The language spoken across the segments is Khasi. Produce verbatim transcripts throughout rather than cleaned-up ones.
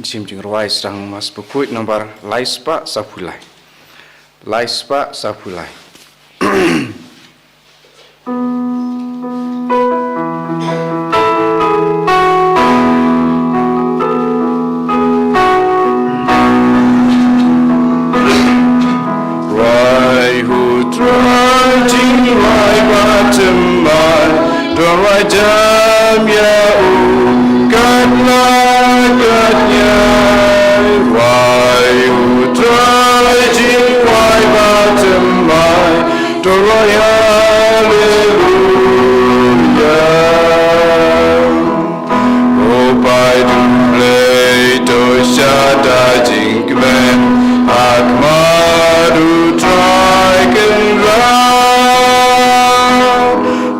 Shim jingrwai sdang, Mass Bakhuid nambar lai spah saphew lai. Lai spah saphew lai. Rwai u Trai, jingrwai ba thymmai, to rwai jam ïa u katba katñiah. Rwai u Trai, jingrwai ba thymmai, to rwai Haleluia. Ko paid U Blei, to shah da jingkmen ha khmat U Trai Kynrad.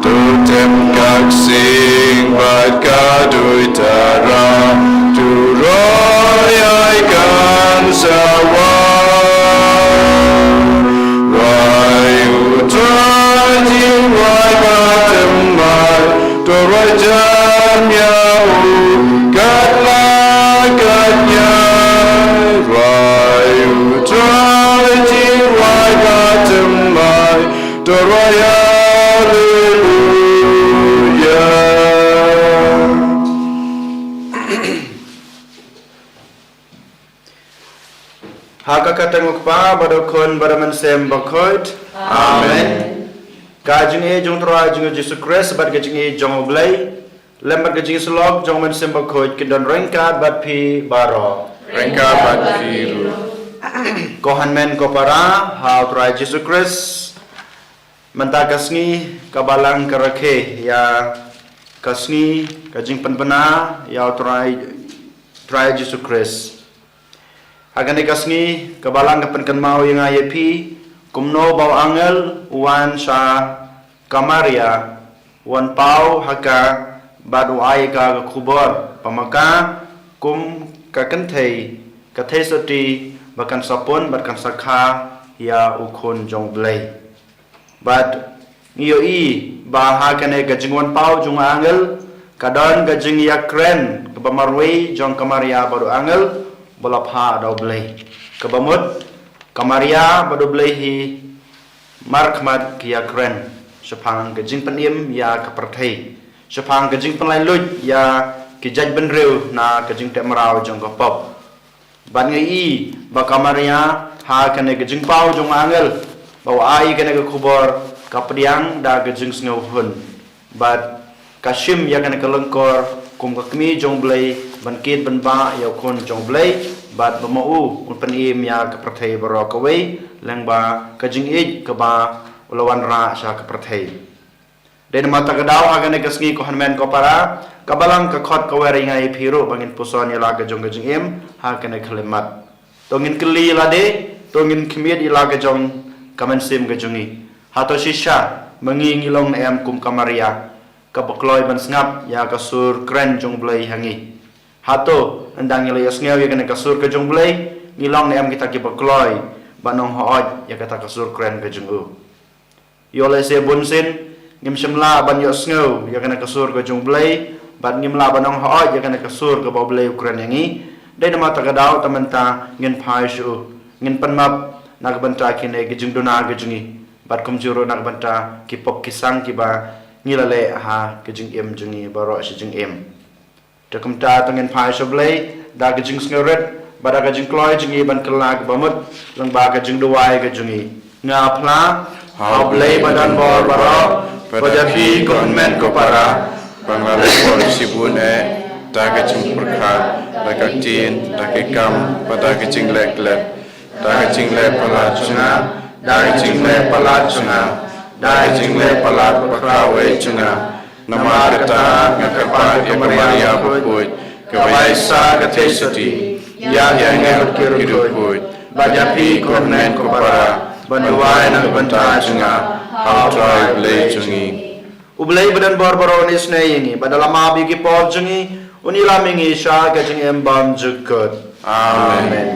To tem ka ksing bad ka duitara, to roi ai kan sa wan. Rwai u Trai, jingrwai ba thymmai, to rwai jam ïa u katba katñiah. Rwai u Trai, jingrwai ba thymmai, to rwai Haleluia. Ha ka kyrteng U Kpa bad U Khun bad U Mynsiem Bakhuid. Amen. Ka jingïeit jong U Trai jong ngi U Jisu Khrist bad ka jingïeit jong U Blei lem bad ka jingïasyllok jong U Mynsiem Bakhuid kin don ryngkat bad phi baroh. Ryngkat bad phi ruh. Ko hynmen ko para ha U Trai Jisu Khrist, mynta ka sngi ka Balang ka rakhe ïa ka sngi ka jingpynbna ïa U Trai, Trai Jisu Khrist. Ha kane ka sngi ka Balang ka pynkynmaw ïa nga ïa phi kumno ba u angel u wan sha ka Maria, u wan paw ha ka bad u ai ïa ka ka khubor ba ma ka kum ka kynthei ka theisotti ba kan sa pun bad kan sa kha ïa U Khun jong U Blei. Bad ngi ïohi ba ha kane ka jingwan paw jong u angel ka don ka jingïakren kaba marwei jong ka Maria bad u angel ba la phah da U Blei. Kaba mut ka Maria bad U Blei hi markhmat ki ïakren shaphang ka jingpynim ïa ka pyrthei, shaphang ka jingpynlait luid ïa ki jaitbynriew na ka jingteh mraw jong ka pop. Bad ngi i ba ka Maria ha kane ka jingpaw jong u angel ba u ai kane ka khubor ka pdiang da ka jingsngewhun. Bad ka shim ïa kane ka lyngkor kum ka kmie jong U Blei ban kit ban bah ïa U Khun jong U Blei bad ba ma u un pynim ïa ka pyrthei baroh kawei lyngba ka jingïeit kaba u la wanrah sha ka pyrthei. Dei namar kata ka daw ha kane ka sngi ko hynmen ko para ka Balang ka khot ka wer ïa nga ïa phi ruh ba ngin puson ïa la ka jong ka jingim ha kane ka khyllipmat. To ngin kylli ïa lade, to ngin khmih ïa la ka jong ka mynsiem ka jong ngi. Hato shisha ma ngi ngi long ne em kum ka Maria kaba kloi ban sngap ïa ka sur kren jong U Blei ha ngi? Hato ynda ngi la ïohsngew ïa kane ka sur ka jong U Blei ngi long ne em kita kiba kloi ban ong hooid ïa kata ka sur kren ka jong u? Ïoh lehse bunsien ngim shym lah ban ïohsngew ïa kane ka sur ka jong U Blei bad ngim lah ban ong hooid ïa kane ka sur kaba U Blei u kren ïa ngi. Dei namar kata ka daw te mynta ngin phai sha u, ngin pan map na ka bynta kine ki jingduna ki jong ngi bad kumjuh ruh na ka bynta ki pop ki sang kiba ngi la leh ha ki jingim jong ngi baroh shi jingim. Te kumta to ngin phai sha U Blei da ka jingsngewrit bad da ka jingkloi jong ngi ban kylla kaba mut lyngba ka jingduwai ka jong ngi. Nga phla ha U Blei ba don bor baroh bad ïa phi ko hynmen ko para, ba nga la leh bor shibun eh da ka jingpyrkhat, da ka ktien, da ka kam bad da ka jingleh klet. Da ka jingleh palat jong nga, da ka jingleh palat jong nga, da ka jingleh palat ba kawei jong nga. Namar kata nga kyrpad ïa ka Maria bakhuid kaba ïaisah ka theisotti, ïa ki angel bad ki riewkhuid, bad ïa phi ko hynmen ko para ban duwai na ka bynta jong nga ha U Trai U Blei jong ngi. U Blei ba don bor baroh un isynei ïa ngi bad da la map ïa ki pop jong ngi un ïalam ïa ngi sha ka jingim bymjukut. Amen.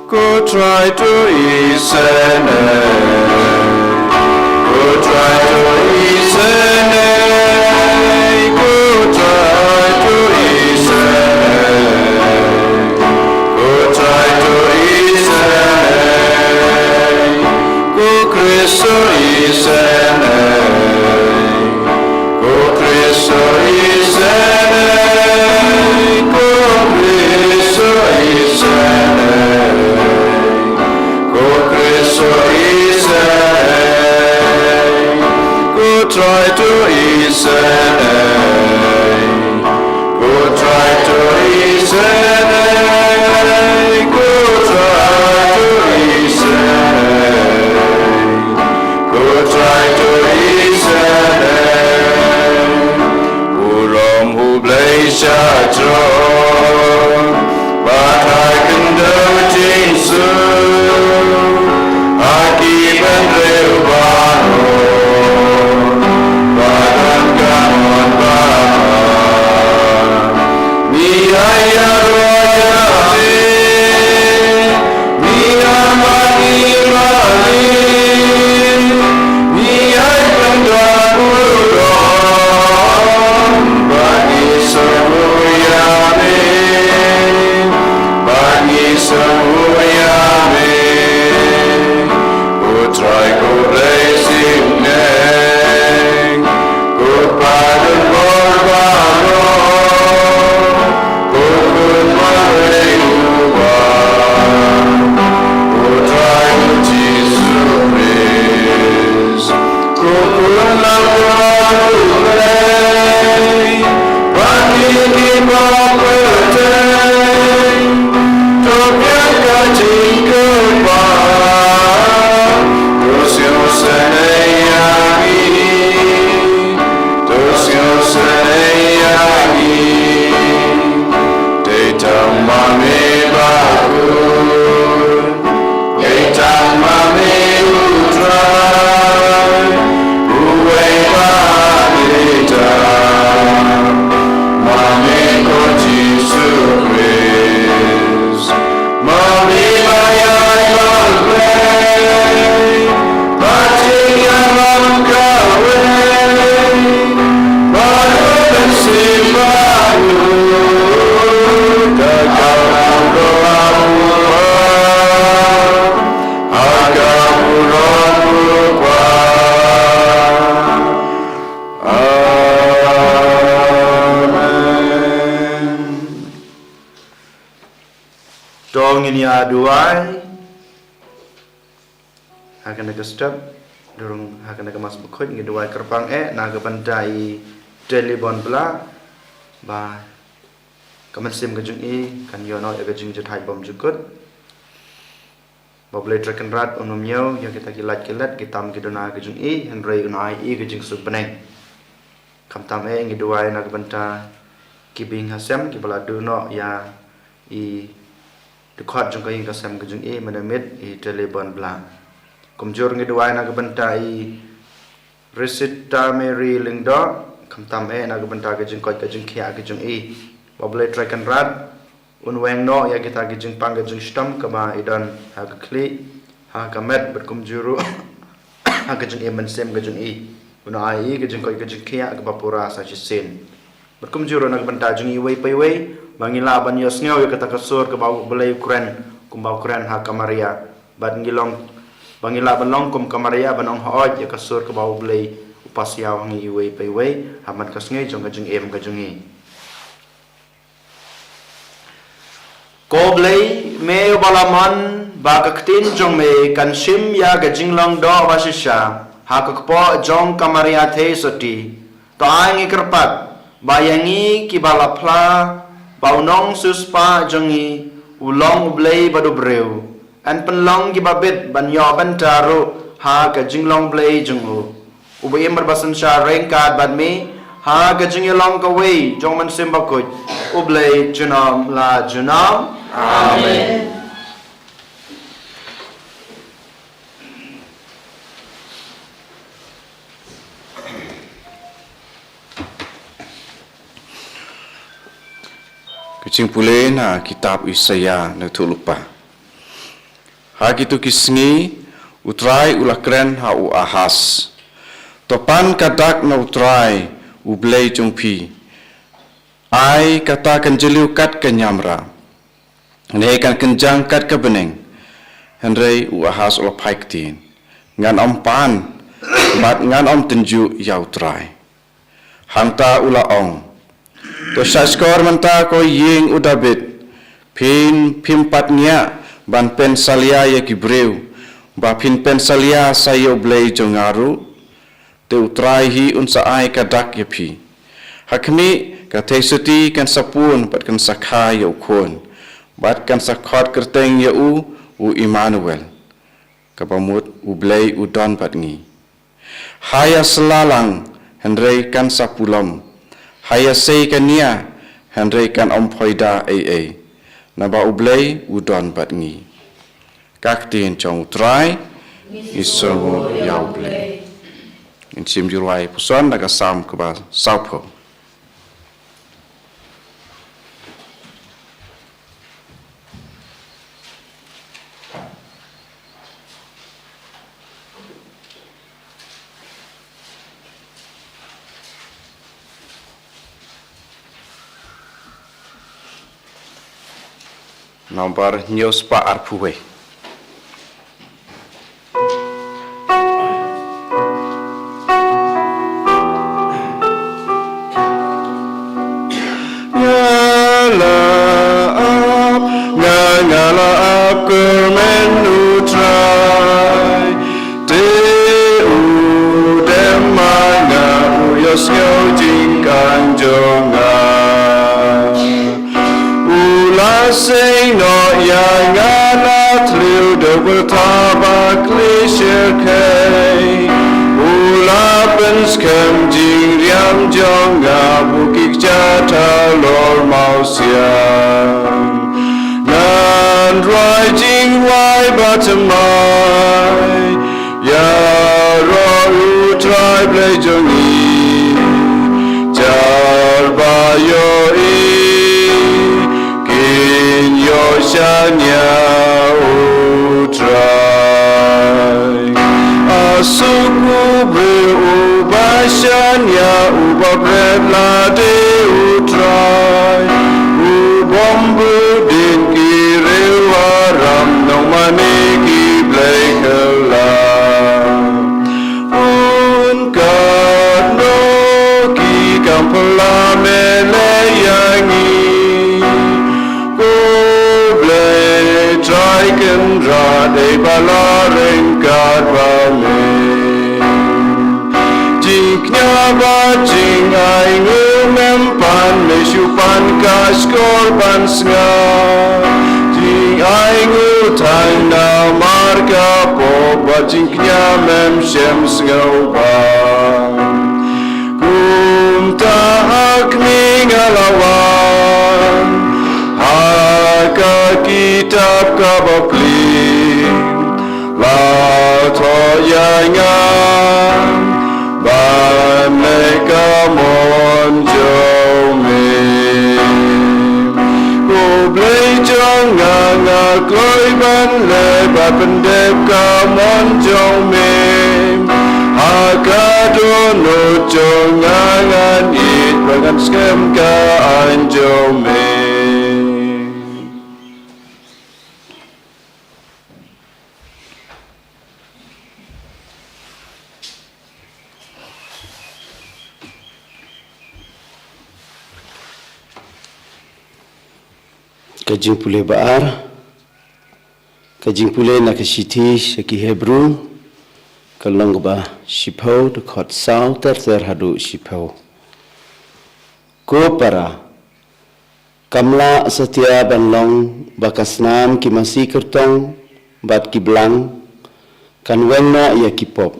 Ko Trai to isynei. Ko Trai to isynei. Ko Trai to isynei. Kristo isynei, ko Kristo isynei, ko Kristo isynei, ko Kristo isynei, ko Trai to isynei. Ko Trai to isynei, ko Trai to isynei, ko Trai to isynei. U lum U Blei sha throne, bad ha ka khyndew jingsuk, ha ki bynriew baroh, ba don ka mon ba bha. Mi ai ïaroh ïa me, mi ai mane mane, mi ai pyndonkam, bad ngi sngew ïa me, bad ngi sngew ïa me. Ko Trai ko Blei jingngeit, ko Pa don bor baroh, ko Khun Mari u Kpa, ko Trai U Jisu Khrist, ko Khun Langbrot U Blei, bad ngi kiba pyrthei, to biang ka jingkyrpad, to sngewsynei ïa ngi, to sngewsynei ïa ngi. Dei tang ma me bakhuid, dei tang ma me U Trai, uwei ba dei tang ma me ko Jisu Khrist. Ma me ba ïai ban pynlong, ba jingïalam kawei, ba don mynsiem baroh, ka ka burom U Kpa, ha ka burom U Kpa. Amen. To ngin ïa duwai ha kane ka step, da rung ha kane ka Mass Bakhuid, ngi duwai kyrpang eh na ka bynta i Telibon Blah, ba ka mynsiem ka jong i kan ïoh noh ïa ka jingjahthait bymjukut. Ba U Blei Trai Kynrad un ym ñiew ïa kita ki lait ki let, ki tam ki duna ka jong i, hynrei un ai i ka jingsuk bneng. Khamtam eh ngi duwai na ka bynta ki bynriew ha sem kiba la duh noh ïa i dkhot jong ka ïing ka sem ka jong i, mynta mynmiet i Telibon Blah. Kumjuh ruh ngi duwai na ka bynta i Risita Mary Lyngdoh, khamtam eh na ka bynta ka jingkoit ka jingkhiah ka jong i. Ba U Blei Trai Kynrad un weng noh ïa kita ki jingpang ki jingshitom kaba i don ha ka khlieh, ha ka met, bad kumjuh ruh ha ka jingim mynsiem ka jong i. Un ai i ka jingkoit ka jingkhiah kaba pura sa shisien. Bad kumjuh ruh na ka bynta jong i iwei pa iwei, ba ngin lah ban ïohsngew ïa kata ka sur kaba U Blei u kren, kumba u kren ha ka Maria. Bad ngi long, ba ngin lah ban long kum ka Maria ban ong hooid ïa ka sur kaba U Blei u pasiaw ha ngi iwei pa iwei, ha man ka sngi jong ka jingim ka jong i. Ko Blei, me uba la mon ba ka ktien jong me kan shim ïa ka jinglong doh ba shisha ha ka kpoh jong ka Maria Theisotti. To ai ngi kyrpad ba ïa ngi kiba la phla ba u nongsiewspah jong ngi u long U Blei bad u briew, yn pynlong kiba bit ban ïoh bynta ruh ha ka jinglong Blei jong u. Uba im bad ba synshar ryngkat bad me ha ka jingïalong kawei jong U Mynsiem Bakhuid, U Blei junom la junom. Amen. Ka jingpule na kitab Isaïah na ka thuh lypa. Ha kito ki sngi, U Trai u la kren ha u Ahas: To pan ka dak na U Trai, U Blei jong phi. Ai kata kan jylliew kat ka niamra, ne kan kynjang kat ka bneng. Hynrei u Ahas u la phai ktien. ngan ym pan, bad ngan ym tynjuh ïa U Trai. Hangta u la ong: To shahshkor mynta, ko ïing u Dabid, phin, phim pat ngiah ban pynsalia ïa ki briew, ba phin pynsalia sa ïa U Blei jong nga ruh. Te U Trai hi un sa ai ka dak ïa phi. Ha khmih, ka theisotti kan sa pun bad kan sa kha ïa u khun, bad kan sa khot kyrteng ïa u, u Immanuel, kaba mut U Blei u don bad ngi. Ha ïasylla lang, hynrei kan sa pulom. Ha ïasei ka nia, hynrei kan ym phoida ei ei, naba U Blei u don bad ngi. Ka ktien jong U Trai. Ngi sngewnguh ïa U Blei. Ngin shim jingïaroh puson na ka Salm kaba sawphew. Nombar hynñiew spah arphew wei. Nga la ap, nga, nga la ap kyrmen U Trai. Te u dem ma nga, u ïohsngew jingkyrmen jong nga. U la sei noh ïa nga na thliew dewbyrtha ba kli shyrkhei. U la pynskhem jingriam jong nga, bad ki kjat halor mawsiang. Ngan rwai jingrwai ba thymmai ïaroh U Trai Blei jong ngi. Jar ba ïohi kin ïoh shaniah U Trai. A suk u briew uba shaniah, uba bret lade U Trai. U bym bud ïa ki riew haram, nongmane ki blei kylla. Un katno ki kam phylla me leh ïa ngi, ko Blei Trai Kynrad, dei ba la ryngkat bad me. Jingkñia bad jingainguh mem pan, me shu pan ka shkor ban sngap. Jingainguh tang namar ka pop, bad jingkñia mem shym sngewbha. Kumta ha khmih nga la wan ha ka kitab kaba plie, la thoh ïa nga ban leh ka mon jong me. Ko Blei jong nga, nga kloi ban leh bad pyndep ka mon jong me. Ha ka dohnud jong nga ngan ïeit bad ngan skhem ka aiñ jong me. Ka jingpule ba ar, ka jingpule na ka shithi sha ki Hebru, ka lynnong ba shiphew, dkhot saw ter ter haduh shiphew. Ko para, kam lah satia ban long ba ka snam ki masi kyrtong bad ki blang kan weng noh ïa ki pop.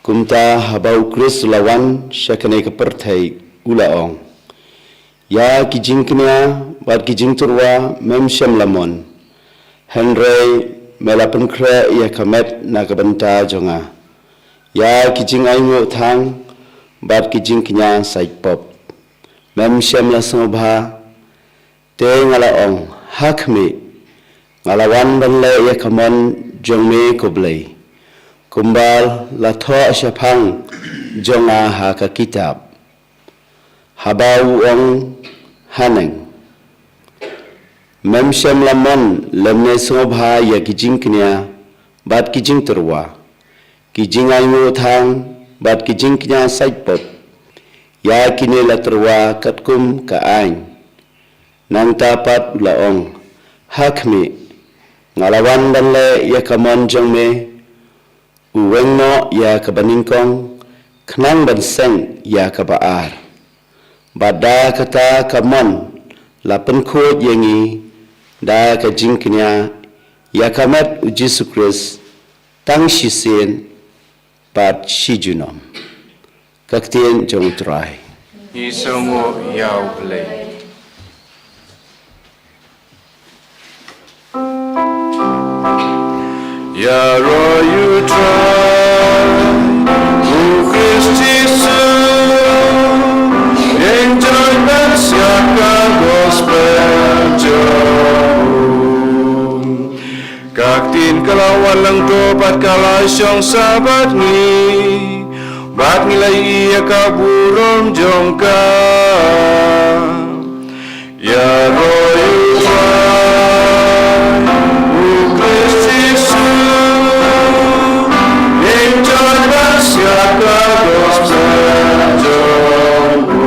Kumta haba U Khrist u la wan sha kane ka pyrthei, u la ong: Ïa ki jingkñia bad ki jingtyrwa mem shym la mon, hynrei me la pynkhreh ïa ka met na ka bynta jong nga. Ïa ki jingainguh thang bad ki jingkñia sait pop mem shym la sngewbha. Te nga la ong, ha khmih, nga la wan ban leh ïa ka mon jong me ko Blei, kumba la thoh shaphang jong nga ha ka kitab. Haba u ong haneng, mem shym la mon lymne sngewbha ïa ki jingkñia bad ki jingtyrwa, ki jingainguh thang bad ki jingkñia saitpop. Ïa kine la tyrwa katkum ka aiñ. Nangta pat u la ong, ha khmih, nga la wan ban leh ïa ka mon jong me, u weng noh ïa kaba nyngkong, khnang ban seng ïa kaba ar. Bad da kata ka mon la pynkhuid ïa ngi da ka jingkñia ïa ka met u Jisu Khrist, tang shisien bad shi junom. Ka ktien jong u Trai. Ngi sngewnguh ïa u Blei. Ïaroh ïa u Trai, u Khrist Jisu, ïeng joi ban siat ka gospel jong u. Ka ktien ka la wan lang to bad ka la shong sa bad ngi, bad ngi la ïohi ïa ka burom jong ka. Ïaroh ïa u Trai, u Khrist Jisu, ïeng joi ban siat ka gospel jong u.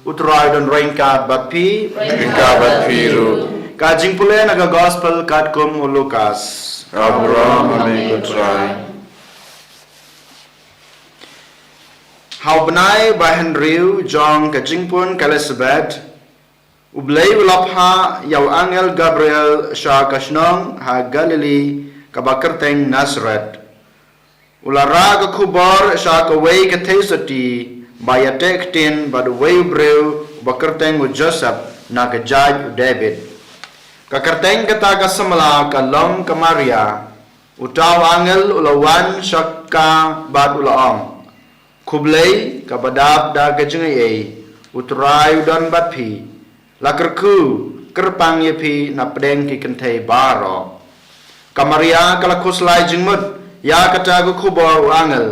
U Trai don ryngkat bad phi. Ryngkat bad phi ruh. Ka jingpule na ka gospel katkum u Lukas. Ka burom ha me ko Trai. Ha u bnai ba hynriew jong ka jingpun ka Elisabet, u Blei u la phah ïa u angel Gabriel sha ka shnong ha Galili kaba kyrteng Nasaret. U la rah ka khubor sha kawei ka thei sotti ba ïateh ktien bad uwei u briew uba kyrteng u Joseph na ka jait u David. Ka kyrteng kata ka samla ka long ka Maria. Uta u angel u la wan sha ka bad u la ong, khublei kaba dap da ka jingaiei, u Trai u don bad phi. La kyrkhu kyrpang ïa phi na pdeng ki kynthei baroh. Ka Maria ka la khuslai jingmut ïa kata ka khubor u angel,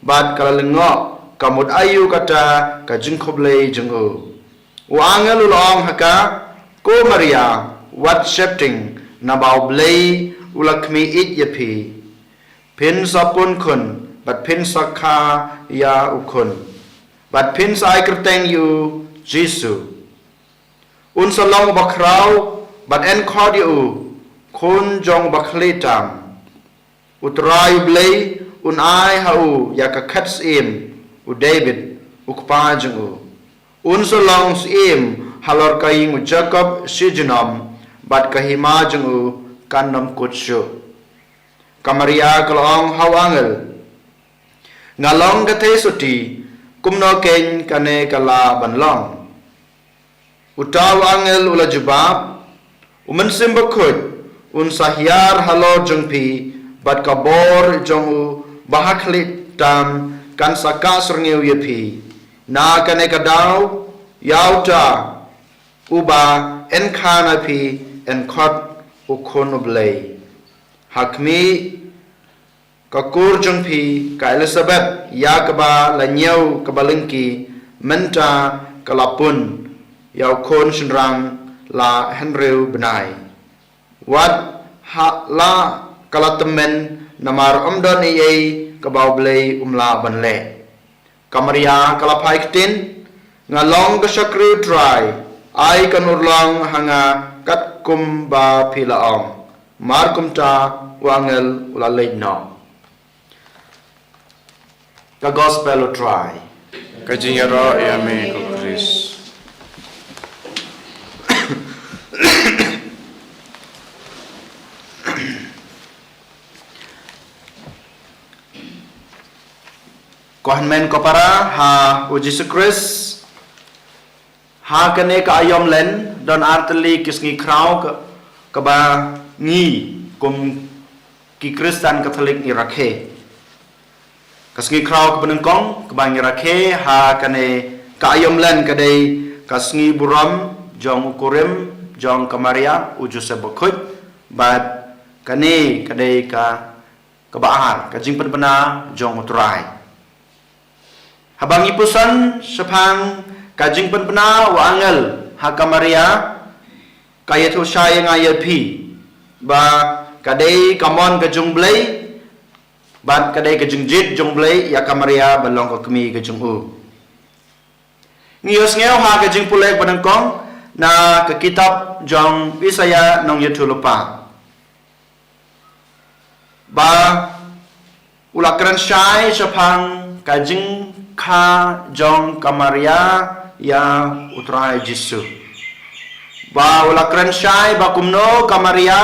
bad ka la lyngngoh ka mut aïu kata ka jingkhublei jong u. U angel u la ong ha ka, ko Maria, wat sheptieng, naba u Blei u la khmih ïeit ïa phi. Phin sa pun khun, bad phin sa kha ïa u khun, bad phin sa ai kyrteng ïa u Jisu. Un sa long uba khraw, bad yn khot ïa u, khun jong uba khlieh tam. U Trai u Blei un ai ha u ïa ka khet syiem u David, u kpa jong u. Un sa long syiem halor ka ïing u Jakob shi junom, bad ka hima jong u kan ym kut shuh. Ka Maria ka la ong ha u angel, nga long ka thei sotti, kumno keiñ kane ka lah ban long? Uta u angel u la jubab, u Mynsiem Bakhuid un sa hiar halor jong phi, bad ka bor jong u ba ha khlieh tam kan sa kah syrngiew ïa phi. Na kane ka daw, ïa uta uba yn kha na phi yn khot u Khun u Blei. Ha khmih, ka kur jong phi ka Elisabet, ïa kaba la ñiew kaba lyngkhi, mynta ka la pun ïa u khun shynrang la hynriew bnai. Wat ha la ka la tymmen, namar ym don ei ei kaba u Blei um lah ban leh. Ka Maria ka la phai ktien, nga long ka shakri u Trai, ai kan urlong ha nga katkum ba phi la ong. Mar kumta u angel u la leit noh. Ka gospel u Trai. Ka jingïaroh ïa me ko Khrist. Ko hynmen ko para ha u Jisu Khrist, ha kane ka aïom Lent don ar tylli ki sngi khraw ka, kaba ngi kum ki Khristan Katholik ngi rakhe. Ka sngi khraw kaba nyngkong kaba ngi rakhe ha kane ka aïom Lent ka dei ka sngi burom jong u kurim jong ka Maria u Joseph Bakhuid, bad kane ka dei ka kaba ar, ka jingpynbna jong u Trai. Haba ngi pyrshang shaphang ka jingpynbna u angel ha ka Maria, ka ïathuh shai ïa nga ïa phi ba Ka dei ka mon ka jong U Blei, bad ka dei ka jingjied jong U Blei ïa ka Maria ban long ka kmie ka jong u. Ngi ïohsngew ha ka jingpule ba nyngkong na ka kitab jong Isaïah nongïathuhlypa, ba u la kren shai shaphang ka jingkha jong ka Maria ïa U Trai Jisu. Ba u la kren shai ba kumno ka Maria,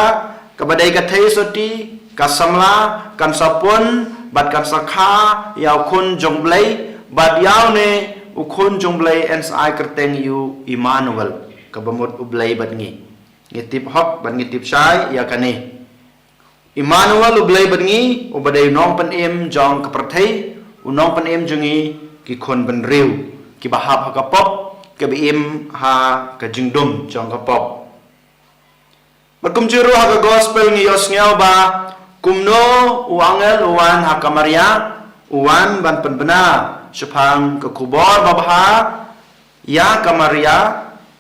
kaba dei ka theisotti, ka samla, kan sa pun bad kan sa kha ïa u Khun jong U Blei, bad ïa une u Khun jong U Blei yn sa ai kyrteng ïa u Immanuel, kaba mut U Blei bad ngi. Ngi tip hok bad ngi tip shai ïa kane. Immanuel, U Blei bad ngi, uba dei u nongpynim jong ka pyrthei, u nongpynim jong ngi ki khun bynriew, kiba hap ha ka pop, kiba im ha ka jingdum jong ka pop. Bad kumjuh ruh ha ka gospel ngi ïohsngew ba kumno u angel u wan ha ka Maria, u wan ban pynbna shaphang ka khubor babha ïa ka Maria,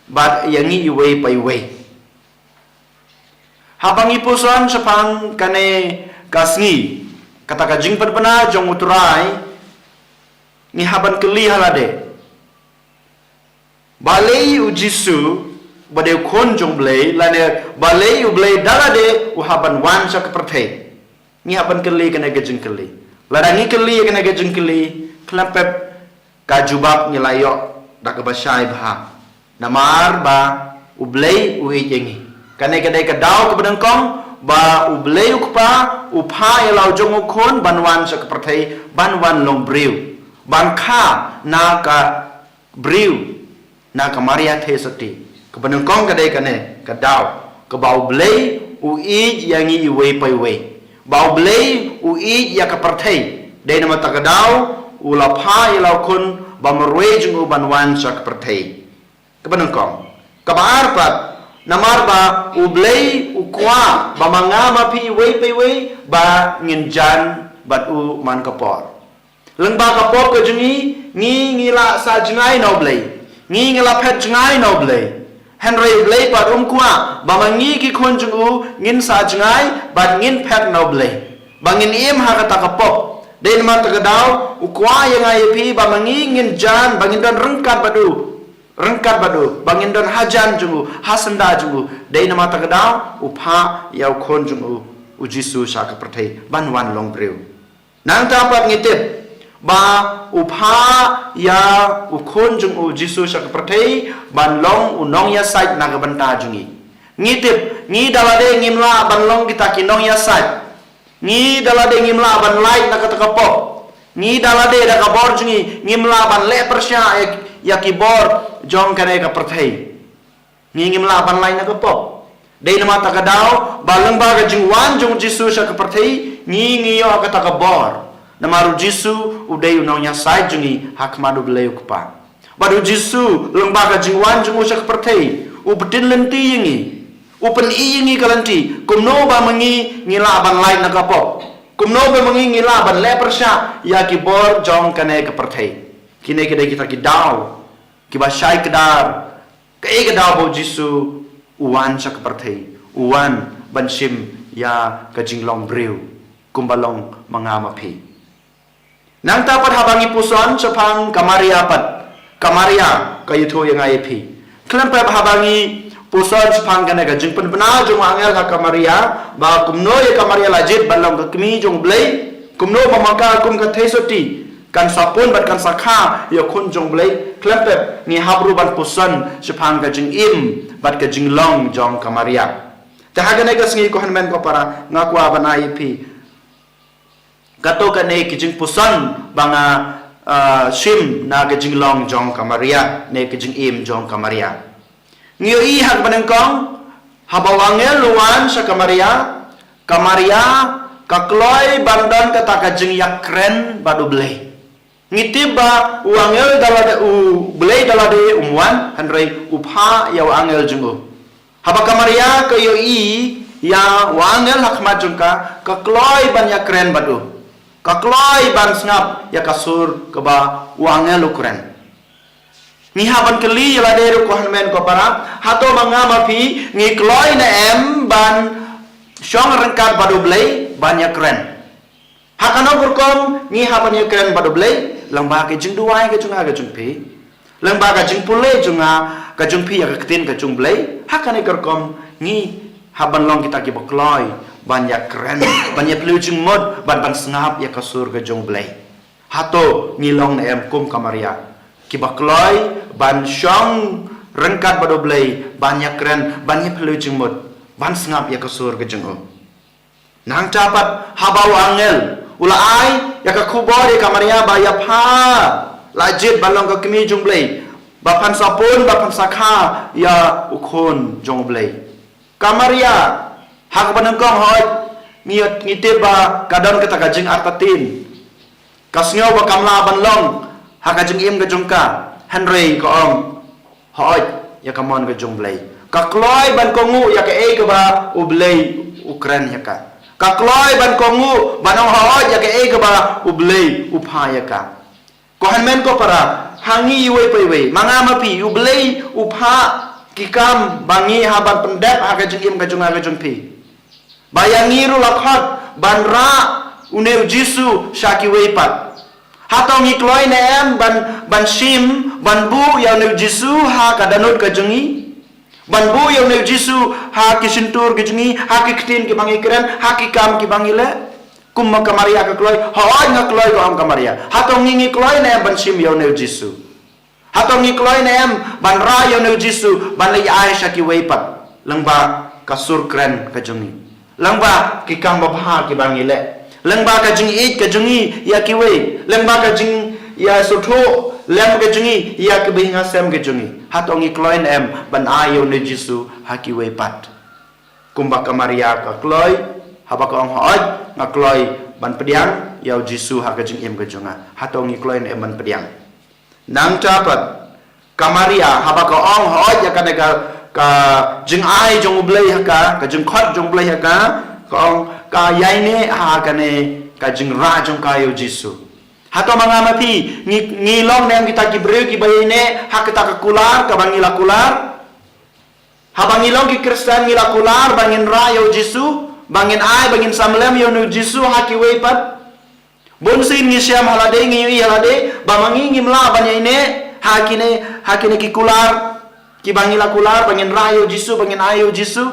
bad ïa ngi iwei pa iwei. Haba ngi puson shaphang kane ka sngi, kata ka jingpynbna jong U Trai, ngi hap ban kylli ha lade, balei U Jisu, ba dei u Khun jong U Blei, lane balei U Blei da lade u hap ban wan sha ka pyrthei? Ngi hap ban kylli kane ka jingkylli. Lada ngi kylli kane ka jingkylli, khlem pep ka jubab ngi la ïoh da kaba shai bha. Namar ba U Blei u ïeit ïa ngi. Kane ka dei ka daw kaba nyngkong ba U Blei U Kpa u phah ïa la u jong u Khun ban wan sha ka pyrthei, ban wan long briew, ban kha na ka briew, na ka Maria theisotti. Kaba nyngkong ka dei kane ka daw, kaba U Blei u ïeit ïa ngi iwei pa iwei, ba U Blei u ïeit ïa ka pyrthei. Dei namar kata ka daw u la phah ïa la u Khun ba marwei jong u ban wan sha ka pyrthei. Kaba nyngkong. Kaba ar pat, namar ba U Blei u kwah ba ma nga ma phi iwei pa iwei ba ngin jan bad u man ka por. Lyngba ka pop ka jong ngi, ngi ngi la sah jngai na U Blei, ngi ngi la phet jngai na U Blei. Hynrei U Blei pat um kwah ba ma ngi ki khun jong u ngin sah jngai bad ngin phet na U Blei, ba ngin im ha kata ka pop. Dei namar kata ka daw u kwah ïa nga ïa phi ba ma ngi ngin jan, ba ngin don ryngkat bad u, ryngkat bad u, ba ngin don hajan jong u, ha syndah jong u. Dei namar kata ka daw u phah ïa u Khun jong u, U Jisu, sha ka pyrthei ban wan long briew. Nangta pat ngi tip ba u phah ïa u Khun jong u, Jisu, sha ka pyrthei ban long u nongïasaid na ka bynta jong ngi. Ngi tip, ngi da lade ngim lah ban long kita ki nongïasaid. Ngi da lade ngim lah ban lait na kata ka pop. Ngi da lade da ka bor jong ngi ngim lah ban leh pyrshah ïa, ïa ki bor jong kane ka pyrthei. Ngi ngim lah ban lait na ka pop. Dei namar kata ka daw ba lyngba ka jingwan jong U Jisu sha ka pyrthei ngi ngi ïoh kata ka bor. Namar U Jisu u dei u nongïasaid jong ngi ha khmat U Blei U Kpa. Bad U Jisu lyngba ka jingwan jong u sha ka pyrthei u pyntip lynti ïa ngi, u pyni ïa ngi ka lynti kumno ba ma ngi ngi lah ban lait na ka pop, kumno ba ma ngi ngi lah ban leh pyrshah ïa ki bor jong kane ka pyrthei. Kine ki dei kita ki daw kiba shai kdar, kaei ka daw ba U Jisu u wan sha ka pyrthei, u wan ban shim ïa ka jinglong briew kumba long ma nga ma phi. Nangta pat haba ngi puson shaphang ka Maria pat, ka Maria ka ïathuh ïa nga ïa phi. Khlem pep haba ngi puson shaphang kane ka jingpynbna jong u angel ha ka Maria, ba kumno ïa ka Maria la jied ban long ka kmie jong U Blei, kumno ba ma ka kum ka theisotti kan sa pun bad kan sa kha ïa u Khun jong U Blei, khlem pep ngi hap ruh ban puson shaphang ka jingim bad ka jinglong jong ka Maria. Te ha kane ka sngi, ko hynmen ko para, nga kwah ban ai ïa phi kato kane ki jingpuson ba nga, ah, shim na ka jinglong jong ka Maria ne ka jingim jong ka Maria. Ngi ïohi ha kaba nyngkong, haba u angel u wan sha ka Maria, ka Maria ka kloi ban don kata ka jingïakren bad U Blei. Ngi tip ba u angel da lade, U Blei da lade um wan, hynrei u phah ïa u angel jong u. Haba ka Maria ka ïohi ïa u angel ha khmat jong ka, ka kloi ban ïakren bad u. Ka kloi ban sngap ïa ka sur kaba u angel u kren. Ngi hap ban kylli ïa lade ruh, ko hynmen ko para, hato ma nga ma phi ngi kloi ne em ban shong ryngkat bad U Blei ban ïakren. Ha kano ka rukom ngi hap ban ïakren bad U Blei? Lyngba ka jingduwai ka jong nga ka jong phi, lyngba ka jingpule jong nga ka jong phi ïa ka ktien ka jong U Blei. Ha kane ka rukom ngi hap ban long kita kiba kloi ban ïakren, ban ïaphylliew jingmut, ban ban sngap ïa ka sur ka jong U Blei. Hato ngi long ne em kum ka Maria, kiba kloi ban shong ryngkat bad U Blei, ban ïakren, ban ïaphylliew jingmut, ban sngap ïa ka sur ka jong U? Nangta pat haba u angel u la ai ïa ka khubor ïa ka Maria ba ïa pha la jied ban long ka kmie jong U Blei, ba phan sa pun, ba phan sa kha ïa u Khun jong U Blei. Ka Maria, ha kaba nyngkong hooid, ngi, ngi tip ba ka don kata ka jingartatien, ka sngew ba kam lah ban long ha ka jingim ka jong ka. Hynrei ka ong hooid ïa ka mon ka jong U Blei. Ka kloi ban kohnguh ïa kaei kaba U Blei u kren ïa ka. Ka kloi ban kohnguh ban ong hooid ïa kaei kaba U Blei u pha ïa ka. Ko hynmen ko para, ha ngi iwei pa iwei, ma nga ma phi, U Blei u phah ki kam ba ngi hap ban pyndep ha ka jingim ka jong nga ka jong phi. Ba ïa ngi ruh la khot ban rah une U Jisu sha kiwei pat. Hato ngi kloi ne em ban, ban shim, ban buh ïa une U Jisu ha ka dohnud ka jong ngi? Ban buh ïa une U Jisu ha ki shyntur ki jong ngi, ha ki ktien kiba ngi kren, ha ki kam kiba ngi leh? Kum ma ka Maria ka kloi, hooid nga kloi, ka ong ka Maria. Hato ngi, ngi kloi ne em ban shim ïa une U Jisu? Hato ngi kloi ne em ban rah ïa une U Jisu ban leit ai sha kiwei pat, lyngba ka sur kren ka jong ngi, lyngba ki kam babha kiba ngi leh, lyngba ka jingïeit ka jong ngi ïa kiwei, lyngba ka jingïasngewthuh lem ka jong ngi ïa ki bynriew sem ka jong ngi? Hato ngi kloi ne em ban ai ïa une U Jisu ha kiwei pat? Kumba ka Maria ka kloi, haba ka ong hooid nga kloi ban pdiang ïa U Jisu ha ka jingim ka jong nga. Hato ngi kloi ne em ban pdiang? Nangta pat ka Maria, haba ka ong hooid ïa kane ka, ka jingai jong U Blei ha ka, ka jingkhot jong U Blei ha ka, ka ong ka ïaineh ha kane ka jingrah jong ka ïa U Jisu. Hato ma nga ma phi ngi, ngi long ne em kita ki briew kiba ïaineh ha kata ka kular kaba ngi la kular? Haba ngi long ki Khristan ngi la kular ba ngin rah ïa U Jisu, ba ngin ai, ba ngin sam lem ïa une U Jisu ha kiwei pat. Bunsien ngi shem ha lade, ngi ïohi ha lade ba ma ngi ngim lah ban ïaineh ha kine, ha kine ki kular kiba ngi la kular ba ngin rah ïa U Jisu, ba ngin ai ïa U Jisu.